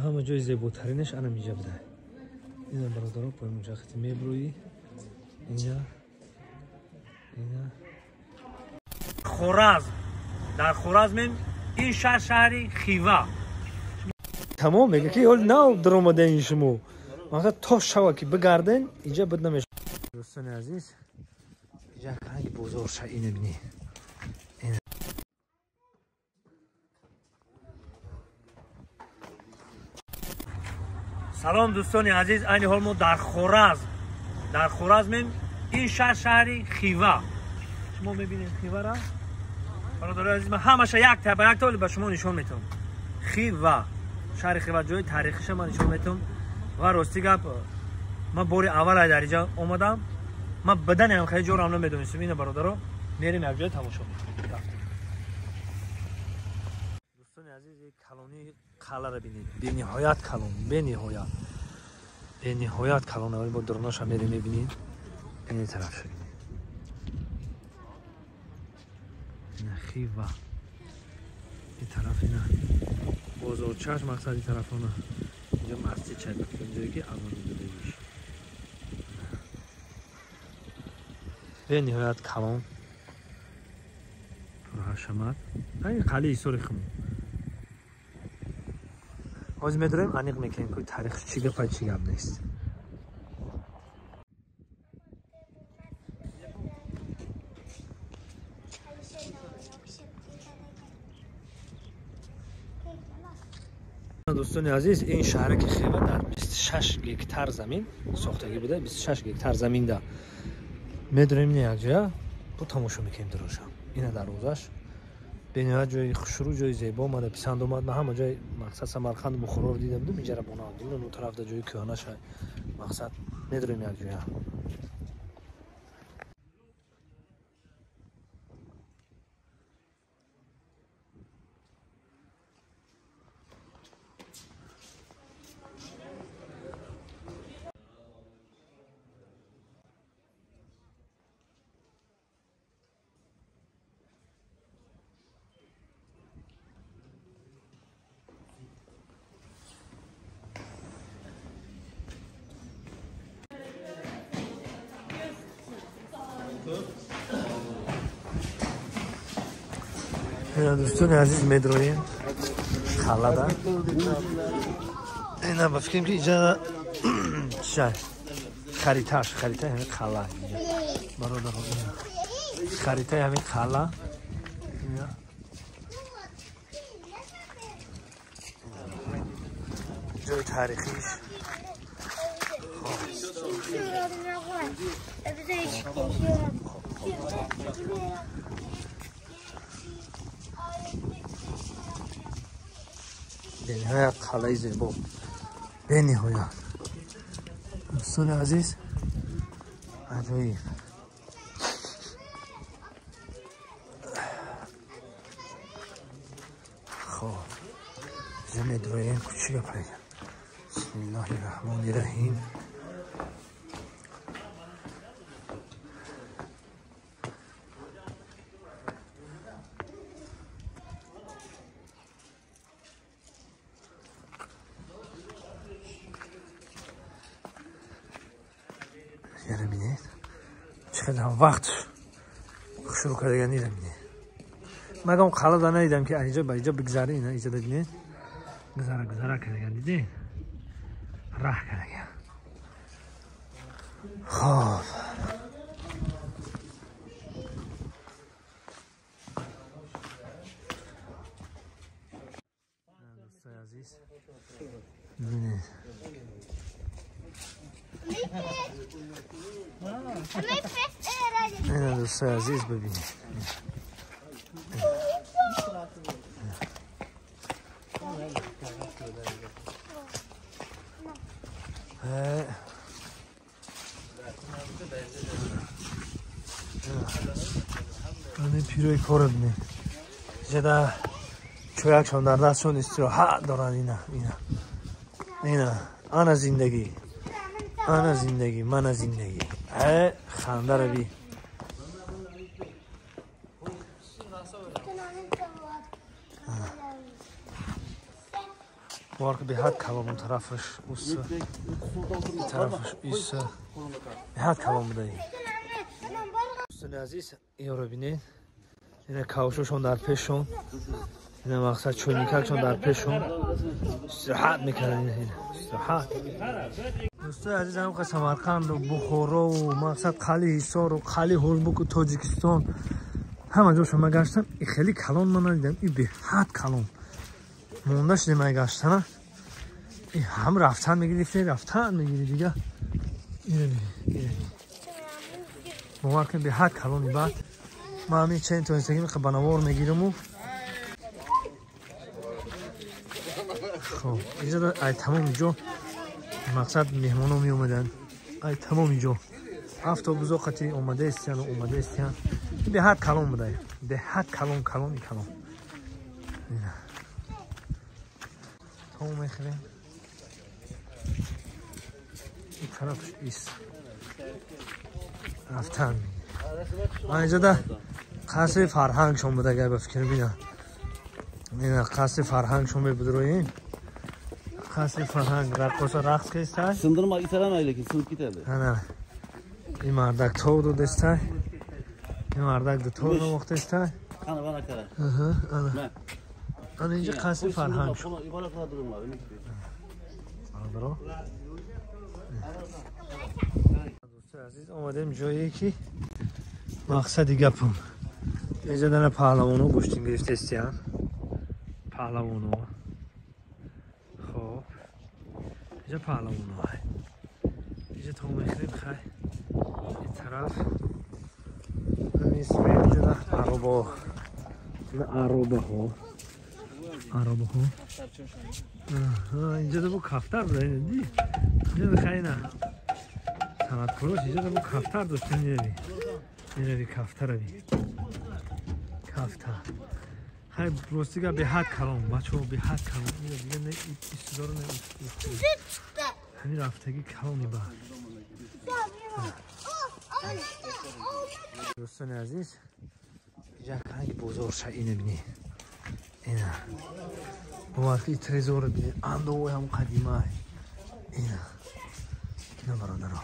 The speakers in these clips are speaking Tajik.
Ҳама ҷои зеботаринаш ана инҷа буда. Ина бародаро поён ҷахти мебрӯӣ. Инҷа. Ина. Хоразм. Дар Хоразмем ин шаҳр шаҳри Хива. Тамом мега ки ҳол нав даромадаин шумо. Мақсад то шава ки бигарден, инҷа буд намешава. Дӯстони азиз, инҷа канги бозор ша ина бинӣ. Салом дӯстони азиз, айни ҳол мо дар Хоразм. Дар Хоразмем ин шаҳр шаҳри Хива. Шумо мебинед Хивара? Бародарони азиз, ман ҳамаша як та ба як та ба шумо нишон метавам. Хива, шаҳри Хива ҷои таърихиша ман нишон метавам. Ва рости гап, ман бори аввал дар инҷа омадам. Ман бадани ҳам хеле ҷоро ҳам намедонистам. Ина бародаро, мерем як ҷоя тамошо мекунем. Рафтем. Дӯстони азиз, калонии қаларо бинед. Бениҳоят калон, бениҳоят. Бениҳоят калон. Аввал бо дурноша мерем мебинед. Ин тараф шуд. Ина Хива. Ин тараф ина бозорчаш мақсади тарафона. Инҷа масҷид чай ҷое ки азон додагиш. Бениҳоят калон. Пурҳашамат. Ин қалаи Ҳисори хумон. Ҳозир медорем аниқ мекунем ки таърих чӣ гап чӣ гап нест. Дӯстони азиз, ин шаҳре ки Хива дар 26 гектар замин сохтагӣ буда, 26 гектар заминда. Медорем ин якҷоя, бо тамошо мекунем дуроша. Ина дарвозаш. Бениҳоят ҷои хушрӯ, ҷои зебо омада, писанд омад. Ман ҳама ҷои мақсад Самарқанд, Бухороро дида будам, инҷара бона дидам, он тарафда ҷои кӯҳнаша мақсад медорем якҷоя. Дӯстони азиз, медроем халада. Ина ба фикрам ки инҷа ча хариташ, харитаи ҳамин қала инҷа. Бародаро, харитаи ҳамин қала. Ҷои таърихиш. Бениҳоят қалаи зебо, бениҳоят. Дӯстони азиз, аҷоиб. Хоб, инҷа медроем кучига пайда. Бисмиллоҳи раҳмони раҳим. Бинед чӣ қадар вақт шурӯъ кардаган ира бинед. Магам қалада надидам ки инҷа ба инҷа бигзари, ина инҷа бинед. Гузара гузара кардаган, дидед? Раҳ кардаган. Хоб. Дӯстони азиз, бинед. Ина дӯстои азиз, бибинед. Ин пирои корро бинед. Инҷа чоякшон дар дастшон истироҳат доранд. Ина, ина, ина, ана зиндагӣ, ана зиндагӣ, мана зиндагӣ. Хандаро би. Бовар кун, беҳад калон он тарафаш, уса. Ин тарафаш иса. Беҳад калон буда ин. Дӯстони азиз, инро бинед. Ина кавшошон дар пешон. Ина мақсад чойникакшон дар пешон. Истироҳат мекарданд ина. Истироҳат. Дӯстои азиз, ҳамқа Самарқанду Бухорову мақсад Қали Ҳисору Қали Ҳурбуку Тоҷикистон ҳама ҷошо ма гаштам, и хеле калон ман надидам, и беҳад калон. Монда шудем ай гаштана. И ҳам рафтан мегирифте, рафтан мегири дига. Ина ина. Бовар кун, беҳад калони бад. Ман ҳамин чанд тоистагӣ ба навор мегираму. Хоб, инҷа ай тамоми ҷо мақсад меҳмоно меомаданд. Ай тамоми ҷо автобусо қати омадаистияну омадаистиян. Беҳад калон буда. Беҳад калон, калони калон. То мехӯрем. Ин тарафш ис. Рафтан. Ман инҷа да қасри фарҳангшон буда, агар ба фикр бина. Ина қасри фарҳангшон мебудроем. Қасри фарҳанг раққоса рақс кестай. Sındırma итaramayı lekin sınıp giderdi. Ана ин мардак тов додестай. Ин мардак ду тов намохтестай. Ana bana karar. Ана. Ана инҷа қасри фарҳанг. Бародаро. Дӯстои азиз, омадем ҷое ки мақсади гапам. Инҷа дана паҳлавоно гӯштин гирифтестиян. Паҳлавоно. Хоб. Инҷа паҳлавоно. Инҷа то мехӯрем хай. Ин тараф инҷа аробаҳо. Аробаҳо. Аробаҳо. Инҷа бу кафтар буда, ди. Инҷа хай на. Санъаткорош инҷа бу кафтар доштем, неви. Неви кафтара би. Кафтар. Хай ростига беҳад калон, бачаҳо беҳад калон. Ина дига не истидоро не. Ҳамин рафтагӣ калони ба. Дӯстони азиз, инҷа канги бозор ша ина бинӣ. Ина. Бовар ки трезорро бинӣ, андовои ҳам қадима. Ина. Ина бародаро.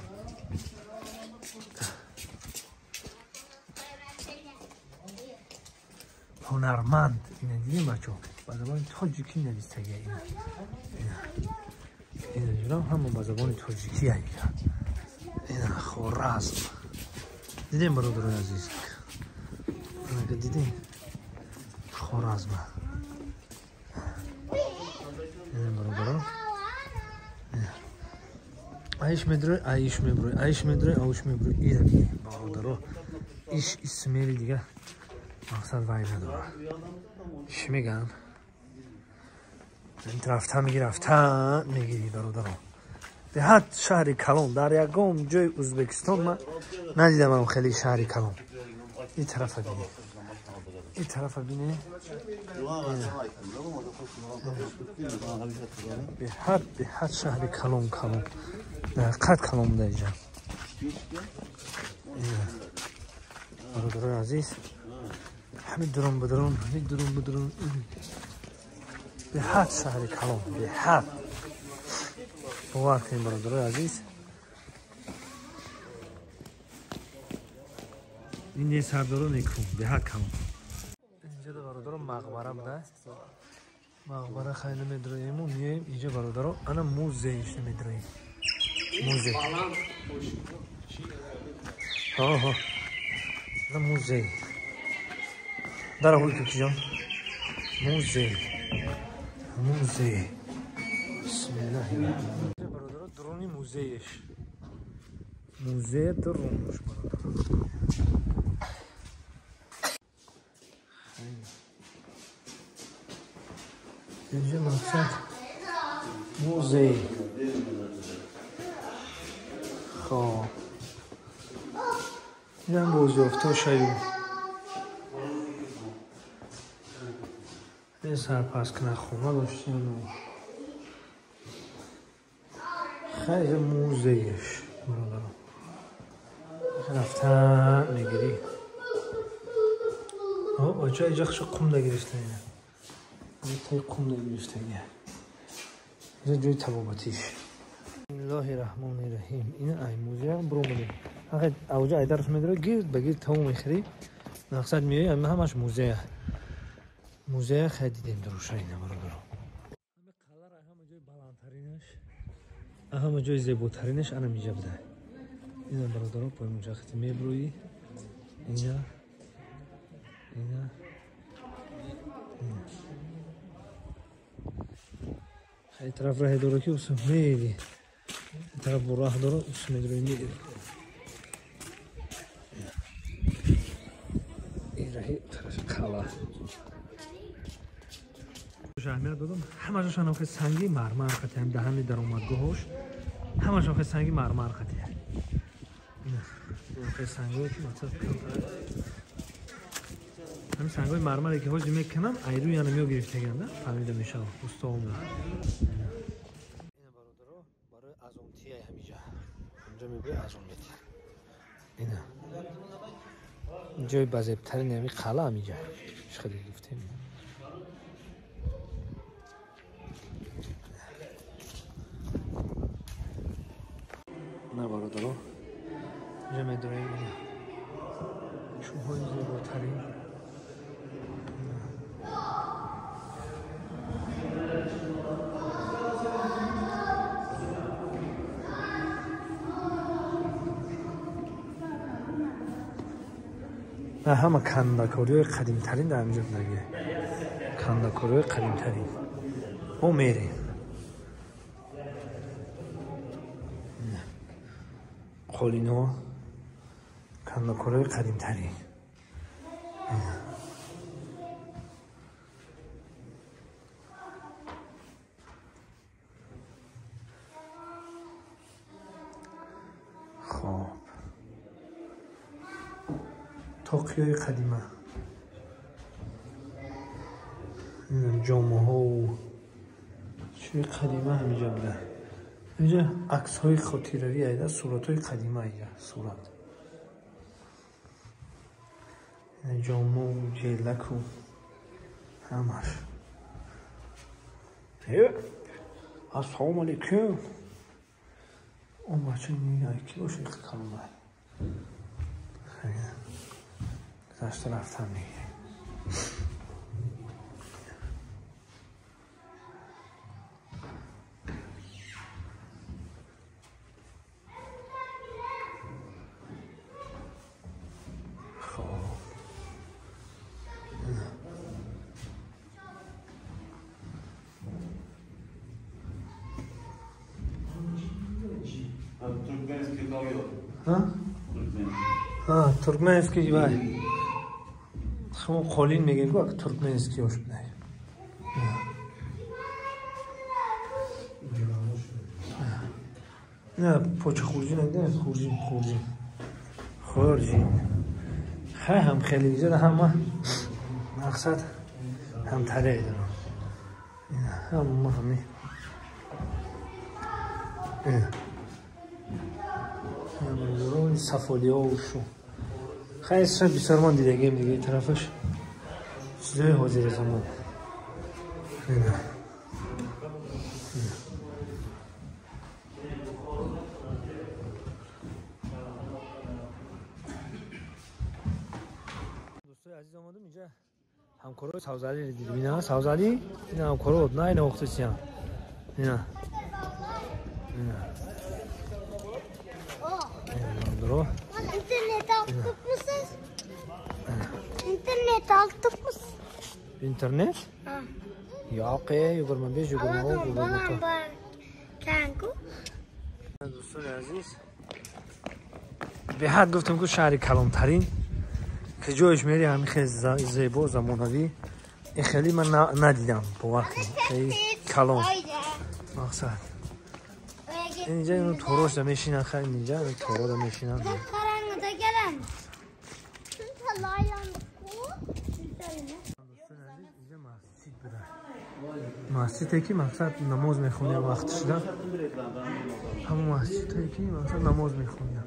Ҳунарманд ина дидем бачаҳо, ба забони тоҷикӣ навистагия ина. Ина ҷурам ҳама ба забони тоҷикӣ ина. Ина Хоразм. Дидем бародарои азиз. Ина дидем Хоразм. Ина бародаро. Айш медрой, айш меброй, айш медрой, ауш меброй. Ина бародаро. Иш исмери дига мақсад вай надорад. Чӣ мегӯям? Рафтан мегири, рафтан мегири бародарон. Беҳад шаҳри калон. Дар ягон ҷои Ӯзбекистон ман надидам хеле шаҳри калон. Ин тарафа бинед. Ин тарафа бинед. Беҳад, беҳад шаҳри калон, калон. Ҳақиқат калон буда инҷа. Бародарои азиз, ҳамин дурум бидурум, ҳамин дурум бидурум. Беҳад шаҳри калон, беҳад. Бовар кунед бародарои азиз. Ин не сардоро некун, беҳад калон. Инҷа бародаро мақбара буда. Мақбара хай намедроему, миёем инҷа бародаро, ана музейш намедроем. Музей. Ҳо. Ана музей. Дар ҳол киҷон. Музей. Музей. Бисмиллаҳи. Бародаро, дуруни музееш. Музей дурунаш бародаро. Инҷа мақсад музей. Хоб. Инам бозёфто шаю. Ин сарпаскна хона доштем. Хай музееш бародаро. Рафтан мегирӣ. О, оҷа иҷа хушо қум нагирифта ина. Таи қум нагирифтагия. Инҷа ҷои табобатиш. Бисмиллоҳи раҳмони раҳим. Ина ай музея буромадем. Ҳақиқат авҷа айдарс медора гирд ба гирд тамом мехӯрӣ. Мақсад меои ҳамаш музея. Музея хай дидем дуруша ина бародаро. Ҳама қалара ҳама ҷои баландтаринаш, ҳама ҷои зеботаринаш ана миҷа буда. Ина бародаро пои муҷа хати мебурӯӣ. Ина ина ин тараф раҳе дора ки усу мери. Ин тараф бо раҳ дора усу медрои мери. Ин раҳи тарафи қала. Аҳамият додам ҳамаҷошон охи санги мармар қати ҳам даҳани даромадгоҳош ҳамаш охи санги мармар қати. Охи сангое ки мақсад ҳамин сангҳои мармаре ки ҳозир мекунам айрӯи яна мео гирифтаганда фаҳмида мешавад устоомон. Ина бародаро барои азонтия ҳамиҷа ҳамҷа мебӯи азон метиҳ. Ина ҷои базебтарин ҳами қала ҳамиҷа хеле гуфтем. На бародаро инҷа медорем чӯҳои зеботарин. Ҳама кандакориҳои қадимтарин дар ҳаминҷо будаги. Кандакориҳои қадимтарин. Мо мерем. Қолинҳо кандакориҳои қадимтарин. Хоб. Тоқиёи қадима. Ҷомаҳову чизи қадима ҳамиҷа буда. Инҷа аксҳои хотиравӣ айда, суратҳои қадима инҷа сурат. Ҷомаву ҷелаку ҳамаш. Ассалому алайкум. Он бача ки боша калонай. Гузашта рафтам мегирем. Хоб. Туркменский ковёр. А? Туркменский вай. Ҳамон қолин мегӯем ку туркменский ош будай. На поча хурҷин надидем, хурҷин, хурҷин. Хурҷин. Хай ҳам хеле иҷода ҳама мақсад ҳамтаре дорам. Ҳама ҳами. Сафолиҳо шу. Хай шояд бисёр ман дидагием дига ин тарафаш. Чизои ҳозири замон. Дӯстои азиз омадам инҷа ҳамкорои Савзалиро дидем. Ина Савзалӣ, ина ҳамкоро на ина охтисиян. Ина. Ина. İnternet altı mısınız? İnternet altı mısın? İnternet? Yo'q, 25, 26, 24. Дӯстони азиз, беҳад гуфтам ку шаҳри калонтарин ки ҷоеш мери ҳамин хеле зебо замонавӣ. Ин хеле ман надидам бовар кунед. Хеле калон. Мақсад. Инҷа ину торошда мешинанд, хай инҷа торода мешинанд. Масҷиде ки мақсад намоз мехонем вақт шуда. Ҳамон масҷиде ки мақсад намоз мехонем.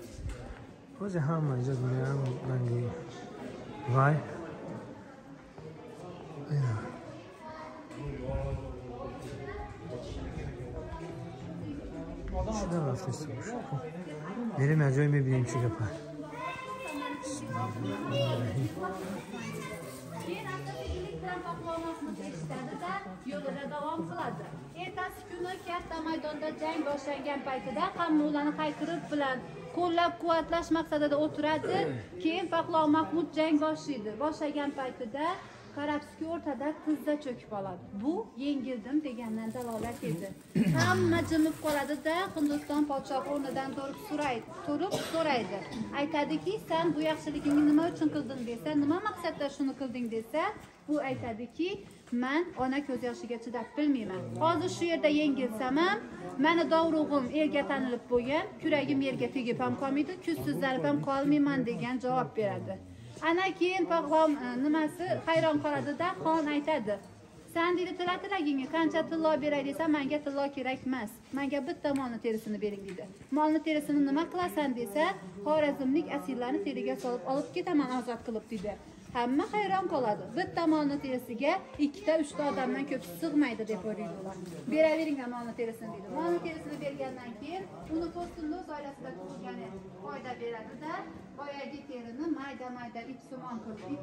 Бозе ҳама инҷа меам ранги вай. Шуда рафтеста боша. Мерем як ҷое мебинем чӣ гапа. Yo'lida davom qiladi. Ertasi kuni katta maydonda jang boshlangan paytida hamma ularni hayqiriq bilan qo'llab-quvvatlash maqsadida o'tiradi. Keyin Pahlavon Mahmud jang boshlaydi. Boshlagan paytida Karabskiy o'rtada tizza cho'kib oladi. Bu yengildim degandan dalolat edi. Hamma jimib qoladi-da, Hindiston podshohi o'rnidan turib so'raydi. Aytadiki, sen bu yaxshiligingni nima uchun qilding desa, nima maqsadda shuni qilding desa, u aytadiki, men ona ko'z yoshiga chidab bilmayman. Hozir shu yerda yengilsam ham, meni dovrug'im erga tanilib bo'lgan, kuragim yerga tegib ham qolmaydi, kuchsizlanib ham qolmayman degan javob beradi. Ana keyin Pahlavon nimasi hayron qoladi-da, xon aytadi: "Sen deydi tila tilagingga qancha tillo beray desa, menga tillo kerak emas. Menga bitta molni terisini bering deydi. Molni terisini nima qilasan desa, Xorazmlik asirlarni teriga solib olib ketaman ozod qilib deydi. Hamma hayron qoladi. Bitta molni terisiga 2ta 3ta odamdan ko'p sig'maydi deb o'ylaydi ular. Beraveringlar molni terisini deydi. Molni terisini bergandan keyin uni po'stini o'z oilasida tug'ilgani foyda beradi-da, boyagi terini mayda-mayda ipsimon qilib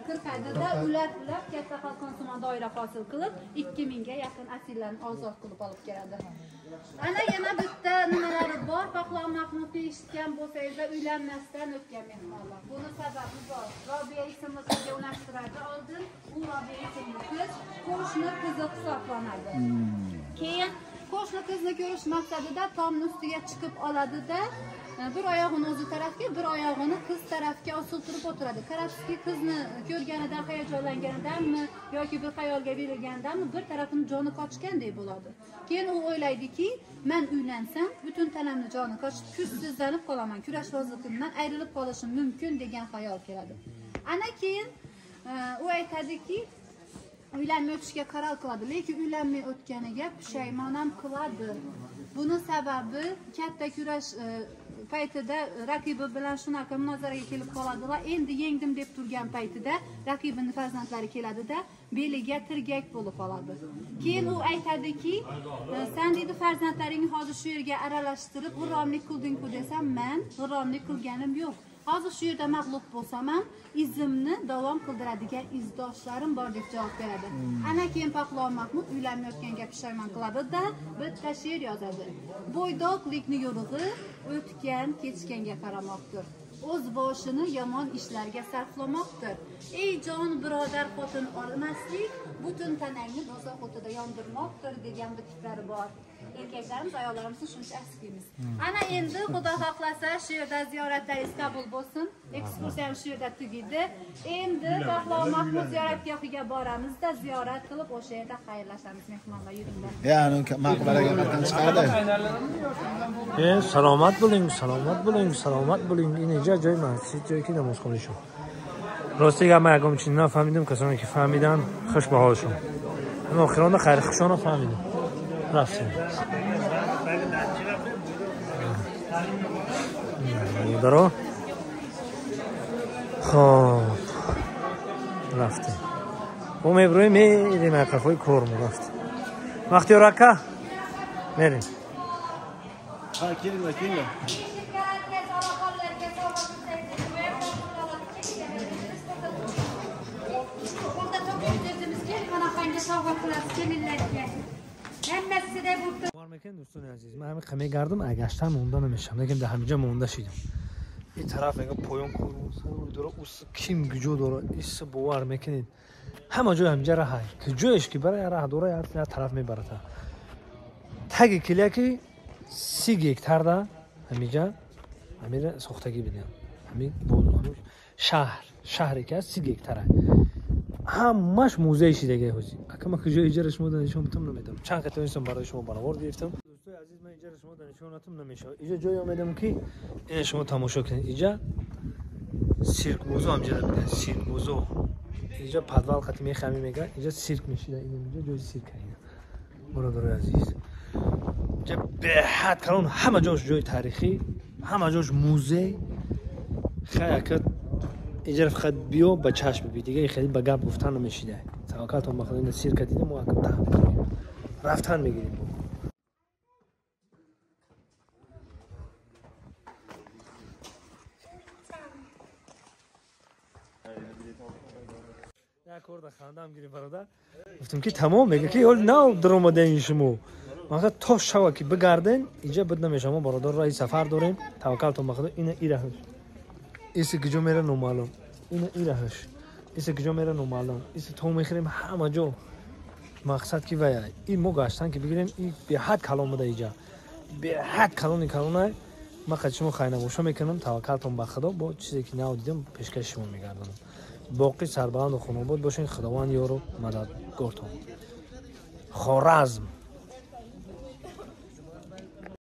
qirqadida, ulab-ulab katta qalqonsimon doira hosil qilib 2000 ga yaqin asirlarni ozod qilib olib keladi. Ana yana bitta nimalari bor. Pahlavon Mahmudni eshitgan bo'lsangizlar, uylanmasdan o'tgan mehmonlar. Buni sababi bor. Robiya ismli qizga unashtiradi oldin. U Robiya ismli qiz qo'shni qizi hisoblanadi. Keyin qo'shni qizni ko'rish maqsadida tomni ustiga chiqib oladida, bir oyog'ini o'zi tarafga, bir oyog'ini qiz tarafga osiltirib o'tiradi. Karabskiy qizni ko'rganidan hayajonlanganidanmi yoki bir xayolga berilganidanmi bir tarafini joni qochgandek bo'ladi. Keyin u o'ylaydiki, men uylansam butun tanamni joni qochib, kuchsizlanib qolaman, kurashbozligimdan ayrilib qolishim mumkin degan xayol keladi. Ana keyin u aytadiki, uylanmay o'tishga qaror qiladi, lekin uylanmay o'tganiga pushaymon ham qiladi. Buni sababi katta kurash paytida raqibi bilan shunaqa munozaraga kelib qoladilar. Endi yengdim deb turgan paytida raqibini farzandlari keladida, beliga tirgak bo'lib qoladi. Keyin u aytadiki, sen deydi farzandlaringni hozir shu yerga aralashtirib g'irromlik qilding-ku desam, men g'irromlik qilganim yo'q. Hozir shu yerda mag'lub bo'lsam ham izimni davom qildiradigan izdoshlarim bor deb javob beradi. Ana keyin Pahlavon Mahmud uylanmayotganga pushaymon qiladi-da, bitta she'r yozadi. Bo'ydoqlikni yo'rig'i o'tgan kechganga qaramoqdir. O'z boshini yomon ishlarga sarflamoqdir. Ey jon birodar, xotin olmaslik, butun tanangni do'zax o'tida yondirmoqdir degan bitiklari bor. Erkaklarimiz, ayollarimizni shuncha asqimiz. Ana endi Xudo xohlasa shu yerda ziyoratlaringiz qabul bo'lsin. Ekskursiyam shu yerda tugaydi. Endi Pahlavon Mahmud ziyoratgohiga boramizda, ziyorat qilib o'sha yerda xayrlashamiz mehmonlar, yuringlar. Ya'ni maqbaraga qatdan chiqardi. Salomat bo'ling, salomat bo'ling, salomat bo'ling. Ин ҷа ҷои масҷид, ҷое ки намоз хонишон. Рости гап, ман ягон чиз нафаҳмидам, касоне ки фаҳмиданд, хуш ба ҳолшон. Ман охирона хайрхушонро фаҳмидам. Рафтем. Бародаро. Хоб. Рафтем. Мо меброем, мерем ақафои кормон рафтем. Бахтиёр ака, мерем. Ha, kelinglar, kelinglar. Дӯстони азиз, ман ҳамин қаме гардам, агаштан монда намешам, лекин дар ҳаминҷа монда шидам. Ин тараф мега поён корвонсарой дора, ус ким куҷо дора, ис бовар мекунед. Ҳама ҷой ҳаминҷа раҳай. Куҷоеш ки бара раҳ дора, як тараф мебарад. Таги киляки 30 гектарда ҳаминҷа ҳамира сохтагӣ бидем. Ҳамин шаҳр, шаҳре ки аст 30 гектара. Ҳамаш музей шидаги ҳозир. Ака ман куҷо иҷара шумо да нишон битам намедонам. Чанд қитъа инсон барои шумо баровар гирифтам. Дӯстои азиз, ман иҷара шумо да нишон натам намешавад. Иҷа ҷое омедам ки ина шумо тамошо кунед. Иҷа сиркбозо ҳамҷа бида, сиркбозо. Иҷа подвал қати мехами мега, иҷа сирк мешида, ина ҷои сирк ина. Бародарои азиз. Иҷа беҳад калон, ҳама ҷош ҷои таърихӣ, ҳама ҷош музей. Хай ака иҷара фақат биё ба чашм биби, дига хеле ба гап гуфтан намешида. Таваккалтон ба Худо, ина сирка дидам, мо акам таҳ рафтан мегирем. Як корда хандам гирифт, бародар. Гуфтам ки тамом, мега ки ҳол нав даромадаин шумо. Мақсад то шава ки бигарден, инҷа буд намешава. Мо бародар раи сафар дорем. Таваккалтон ба Худо. Ина ираҳаш. Иси куҷо мера номаълум. Ина ираҳаш. Иси куҷо мера номаълум. Иси то мехӯрем ҳама ҷо. Мақсад ки вая. И мо гаштан ки бигирем, и беҳад калон буда иҷа. Беҳад калони калонай. Ман қад шумо хайнабошо мекунам, таваккалтон ба Худо, бо чизе ки нав дидам пешкаши шумо мегардонам. Боқӣ сарбаланду хонобод бошен, Худованд ёру мададгортон. Хоразм.